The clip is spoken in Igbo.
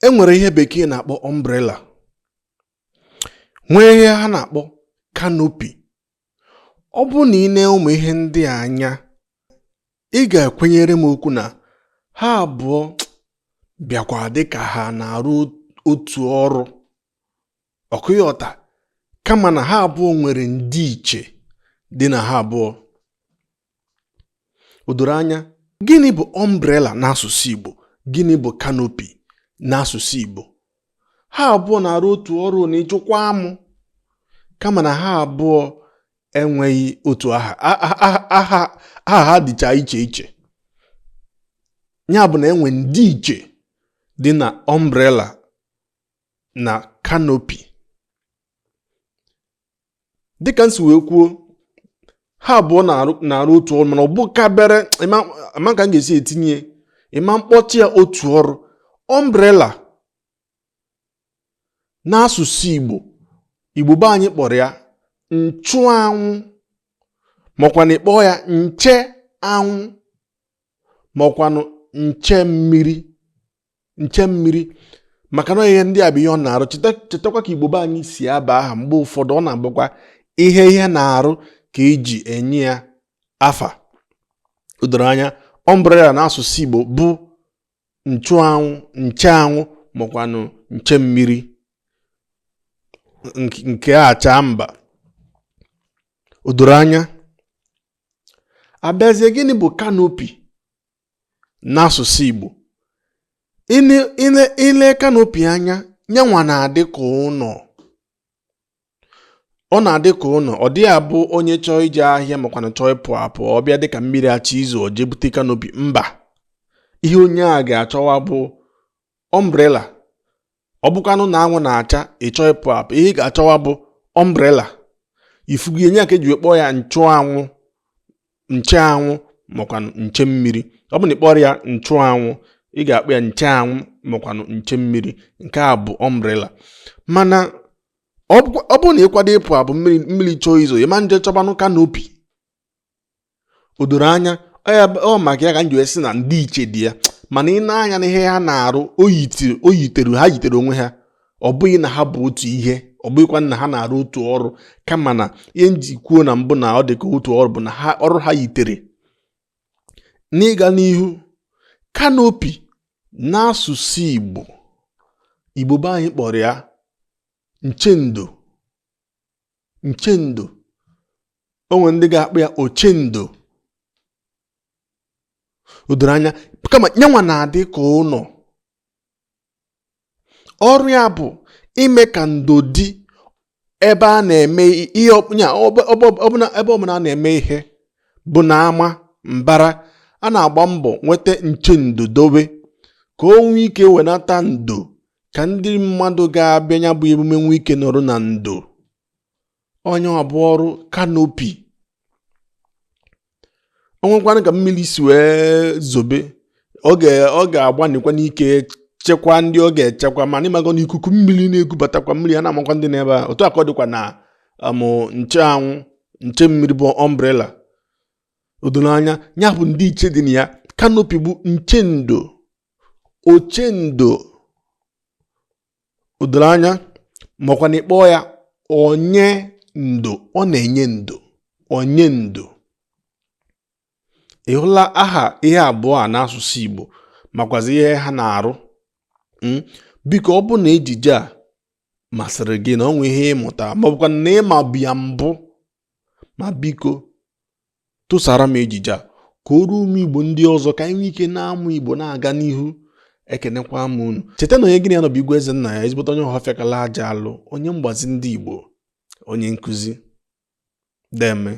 E nwere ihe bekee na-akpọ umbrella, nwee ihe ha na-akpọ canopy. Ọ bụrụ na ị nee ụmụ ihe ndị a anya, ị ga-ekwenyere m okwu na ha abụọ bịakwa dị ka ha na-arụ otu ọrụ ọkụghọta, kama na ha abụọ nwere ndịiche dị na ha abụọ. O doro anya? Gịnị bụ umbrella n'asụsụ Igbo? Gịnị bụ canopy n'asụsụ Igbo? Ha abụọ na-arụ otu ọrụ na ịjụkwa mụ, kama na ha abụọ enweghị otu aha. Aha ha dịcha iche iche. Ya bụ na enwe ndịiche dị na umbrella na canopy. Dịka m si wee kwuo, ha abụọ na-arụ otu ọrụ, mana ọ bụkabere ama ka m ga-esi etinye ịma mkpọtụ ya otu ọrụ. Umbrella n'asụsụ Igbo, Igbo be anyị kpọrọ ya nchụanwụ, makwanụ ịkpọ ya nche anwụ, makwanụ nche mmiri, nche mmiri, maka na ihe ndị a bụ ihe ọ na-arụ. Chetakwa ka Igbo be anyị si aba aha mgbe ụfọdụ, ọ na-abụkwa ihe ihe na-arụ ka eji enye ya afa. O doro anya, umbrella n'asụsụ Igbo bụ nchụanwụ, nche anwụ, makwanụ nche mmiri. Nke a chaa mba. O doro anya? Abịazie, gịnị bụ canopy n'asụsụ Igbo? Ile canopy anya, nyanwa na-adị ka ụnọ. Ọ na-adị ka ụnọ. Ọ dịghị abụ onye chọọ ije ahịa makwanụ chọọ ịpụ apụ, ọ bịa dịka mmiri achọ izo, o jee bute canopy. Mba, ihe onye a ga-achọwa bụ umbrella. Ọ bụkwanụ na anwụ na-acha, ị chọọ ịpụ apụ, ihe ị ga-achọwa bụ umbrella. Ifugo enye ka eji wee kpọọ ya nchụanwụ, nche anwụ, makwanụ nche mmiri. Ọ bụ na ị kpọrọ ya nchụanwụ, ị ga-akpọ ya nche anwụ makwanụ nche mmiri. Nke a bụ umbrella. Mana ọ bụrụ na ị kwado ịpụ apụ, mmiri chọọ izo, ịma nje chọbanụ canopy. O doro anya? Ọ maka ya ka m ji wee sị na ndị iche dị ya. Mana ị na-anya n'ihe ha na-arụ, o yitere, ha yitere onwe ha. Ọ bụghị na ha bụ otu ihe, ọ bụghịkwa na ha na-arụ otu ọrụ, kama na ihe m ji kwuo na mbụ na ọ dị ka otu ọrụ bụ na ha ọrụ ha yitere. N'ịga n'ihu, canopy n'asụsụ Igbo, Igbo be anyị kpọrọ ya nchendo, nchendo. O nwere ndị ga-akpọ ya ochendo. O doro anya? Kama nyanwa na-adị ka ụnọ. Ọrụ ya bụ ime ka ndo dị ebe a na-eme ihe, ebe ọbụla a na-eme ihe bụ na ama mbara, a na-agba mbọ nweta nchendo dobe ka o nwee ike wenata ndo, ka ndị mmadụ ga-abịa ya bụ emume nwee ike nọrọ na ndo. Onye ọ bụ ọrụ canopy. O nwekwanụ ka mmiri si wee zobe, ọ ga-agbanikwa n'ike chekwaa ndị ọ ga-echekwa. Mana ịmago na ikuku mmiri na-ekubatakwa mmiri a na-amakwa ndị n'ebe a. Otu a ka ọ dịkwa na amụ nche anwụ, nche mmiri bụ umbrella. O doro anya? Ya bụ ndị iche dị na ya. Canopy bụ nche ndo, ochendo. O doro anya? Makwa na ịkpọọ ya onye ndo, ọ na-enye ndo, onye ndo. Ị hụla aha ihe abụọ a n'asụsụ Igbo, makwazi ihe ha na-arụ? Biko, ọ bụ na ejije a masịrị gị, na ọ nwee ihe ịmụta, ma ọ bụkwa na ịma bụ ya mbụ, ma biko tụsara m ejije a ka o ruo ụmụ Igbo ndị ọzọ, ka anyị nwee ike na-amụ Igbo na-aga n'ihu. Ekenekwa m unu. Cheta na onye gịnị ya nọ bụ Igwe Eze nna ya, ezigbote onye Ọhafịa kala aja alụ, onye mgbazi ndị Igbo, onye nkụzi. Deme.